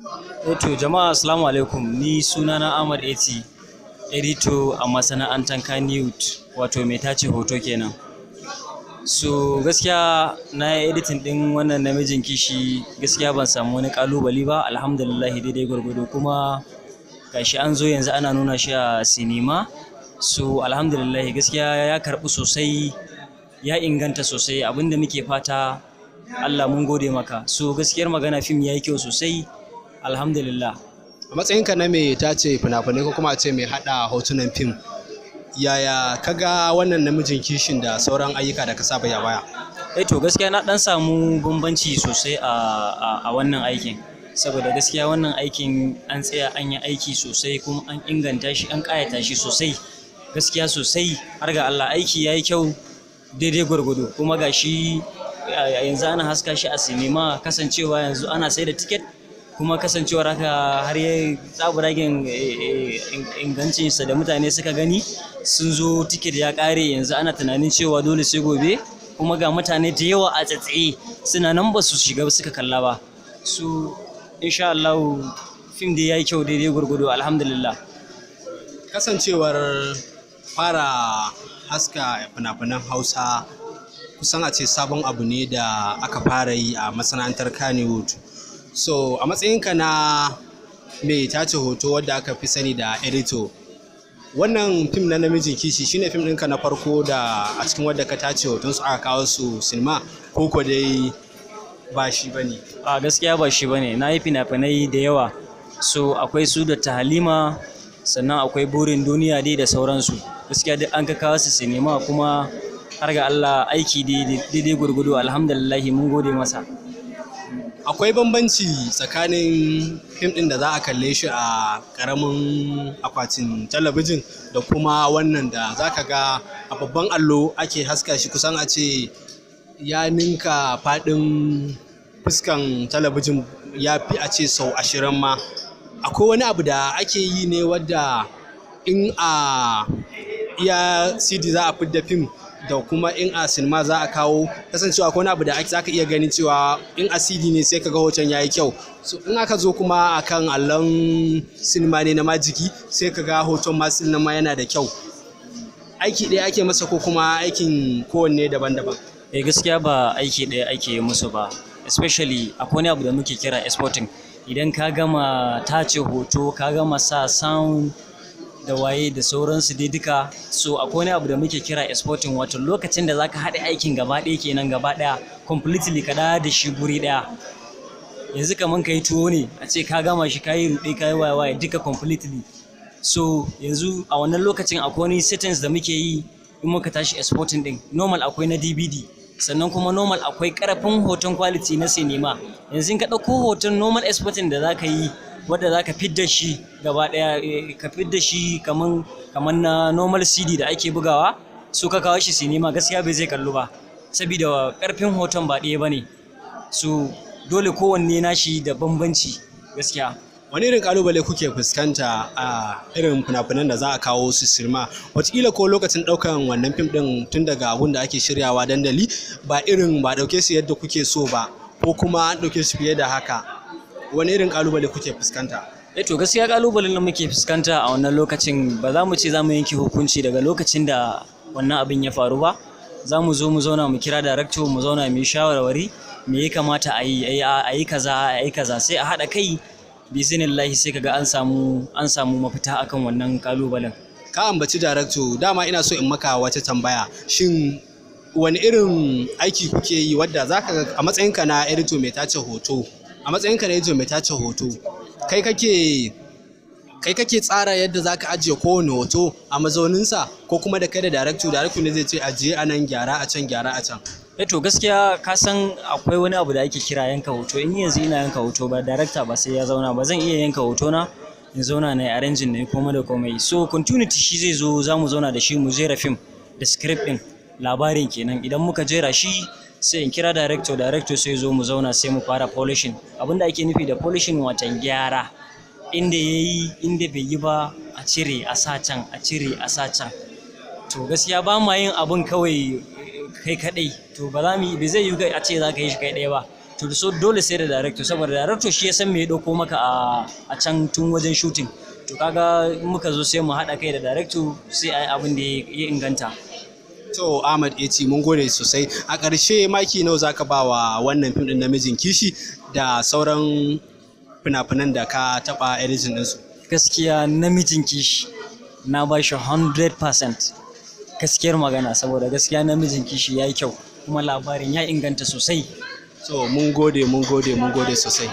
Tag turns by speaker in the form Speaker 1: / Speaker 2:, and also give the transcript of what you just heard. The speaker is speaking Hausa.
Speaker 1: Eh to jama'a, assalamu alaikum. Ni sunana Ahmad Eti, editor a masana'antar Kannywood, wato mai tace hoto kenan. So gaskiya na yi editing din wannan Namijin Kishi, gaskiya ban samu wani kalubale ba, alhamdulillah, daidai gwargwado. Kuma gashi an zo yanzu ana nuna shi a sinima. So alhamdulillah, gaskiya ya karɓu sosai, ya inganta sosai. Abinda muke fata, Allah mun gode maka. So gaskiyar magana, fim ya yi kyau sosai, alhamdulillah.
Speaker 2: A matsayinka na mai tace fina-finai, ko kuma a ce mai haɗa hotunan fim, yaya ka ga wannan Namijin Kishin da sauran ayyuka da ka saba yi a baya?
Speaker 1: Eh to gaskiya na dan samu bambanci sosai a wannan aikin, saboda gaskiya wannan aikin an tsaya an yi aiki sosai, kuma an inganta shi, an ƙayata shi sosai, gaskiya sosai. Har ga Allah, aiki ya yi kyau daidai gwargwado. Kuma ga shi yanzu ana haska shi a sinima, kasancewa yanzu ana sai da tiket, kuma kasancewar haka har ya tsaburagen ingancinsa da mutane suka gani, sun zo tiket ya ƙare. Yanzu ana tunanin cewa dole sai gobe, kuma ga mutane da yawa a tsatsaye suna nan ba su shiga suka kalla ba. Su insha Allah, fim dai yayi kyau daidai gwargwado, alhamdulillah.
Speaker 2: Kasancewar fara haska fina-finan Hausa kusan a ce sabon abu ne da aka fara yi a masana'antar Kannywood. So a matsayinka na mai tace hoto wadda aka fi sani da editor, wannan fim na Namijin Kishi shine fim ɗinka na farko da a cikin wadda ka tace hoton su aka kawo su sinima, ko ko dai ba shi bane?
Speaker 1: A gaskiya ba shi bane. Na yi fina-finai da yawa. So akwai su da Tahalima, sannan akwai Burin Duniya dai da sauransu. Gaskiya duk an ka kawo su sinima, kuma har ga Allah aiki daidai gwargwado, alhamdulillah, mun gode masa.
Speaker 2: Akwai bambanci tsakanin fim ɗin da za a kalle shi a ƙaramin akwatin talabijin da kuma wannan da za ka ga a babban allo ake haska shi, kusan a ce ya ninka faɗin fuskan talabijin, ya fi a ce sau 20 ma. Akwai wani abu da ake yi ne wadda in a iya CD za a fidda fim da kuma in a sinima za a kawo, kasancewa akwai wani abu da za ka iya ganin cewa in a CD ne sai ka ga hoton ya yi kyau, so in aka zo kuma akan allon sinima ne na majigi, sai ka ga hoton ma ma yana da kyau. Aiki ɗaya ake masa ko kuma aikin kowanne daban-daban?
Speaker 1: Eh, gaskiya ba aiki ɗaya ake yi musu ba. Especially akwai wani abu da muke kira exporting. Idan ka gama tace hoto, ka gama sa sound da waye da sauransu dai duka, so akwai wani abu da muke kira exporting, wato lokacin da zaka haɗa aikin gaba ɗaya kenan, gaba ɗaya completely, ka dawo da shi guri ɗaya. Yanzu kaman ka yi tuwo ne, a ce ka gama shi, ka yi ruɗe, ka yi waye waye duka completely. So yanzu a wannan lokacin akwai wani settings da muke yi in muka tashi exporting din. Normal akwai na DVD, sannan kuma normal akwai ƙarfin hoton, quality na cinema. Yanzu in ka ɗauko hoton normal exporting da zaka yi, wadda zaka fidda shi gaba ɗaya, ka fidda shi kaman na normal CD da ake bugawa, so ka kawo shi cinema, gaskiya bai zai kallu ba, saboda ƙarfin hoton ba ɗaya bane. So dole kowanne nashi da bambanci gaskiya.
Speaker 2: Wani irin kalubale kuke fuskanta a irin fina-finan da za a kawo su sinima? Wataƙila ko lokacin ɗaukan wannan fim ɗin, tun daga abun da ake shiryawa dandali, ba irin ba ɗauke su yadda kuke so ba, ko kuma an ɗauke su fiye da haka, wani irin kalubale kuke fuskanta?
Speaker 1: Eh to gaskiya kalubalen da muke fuskanta a wannan lokacin, ba za mu ce za mu yanke hukunci daga lokacin da wannan abin ya faru ba. Za mu zo mu zauna, mu kira director, mu zauna mu yi shawarwari me ya kamata a yi, a yi kaza, a yi kaza, sai a haɗa kai, bizinillahi, sai kaga an samu mafita akan wannan kalubalen.
Speaker 2: Ka ambaci director, dama ina so in maka wata tambaya. Shin wani irin aiki kuke yi wadda zaka ga a matsayinka na editor mai tace hoto, a matsayinka na editor mai tace hoto, kai kake tsara yadda zaka ajiye kowane hoto a mazauninsa, ko kuma da kai da director, director ne zai ce ajiye a nan, gyara a can, gyara a can?
Speaker 1: Eh to gaskiya, ka san akwai wani abu da ake kira yanka hoto. In yanzu ina yanka hoto, ba director ba sai ya zauna ba, zan iya yanka hoto na, in zauna na yi arranging, na yi komai da komai. So continuity shi zai zo, za mu zauna da shi mu jera film da script din, labarin kenan. Idan muka jera shi, sai in kira director, director sai zo mu zauna, sai mu fara polishing. Abinda ake nufi da polishing, watan gyara inda ya yi, inda bai yi ba a cire a sa can, a cire a sa can. To gaskiya ba ma yin abun kawai kai kadai. To ba za mu yi, bai zai yi a ce za ka yi shi kai ɗaya ba. To, so dole sai da director, saboda director shi ya san me ya ɗauko maka a can tun wajen shooting. To, kaga in muka zo, sai mu haɗa kai da director, sai a yi abin da ya inganta.
Speaker 2: To, Ahmad Eti, mun gode sosai. A ƙarshe, maki nawa zaka ba wa wannan fim ɗin Namijin Kishi da sauran fina-finan da ka taɓa editing ɗinsu?
Speaker 1: Gaskiya, Namijin Kishi na ba shi 100%, gaskiyar magana, saboda gaskiya Namijin Kishi ya yi kyau kuma labarin ya inganta sosai.
Speaker 2: So mun gode, mun gode, mun gode sosai.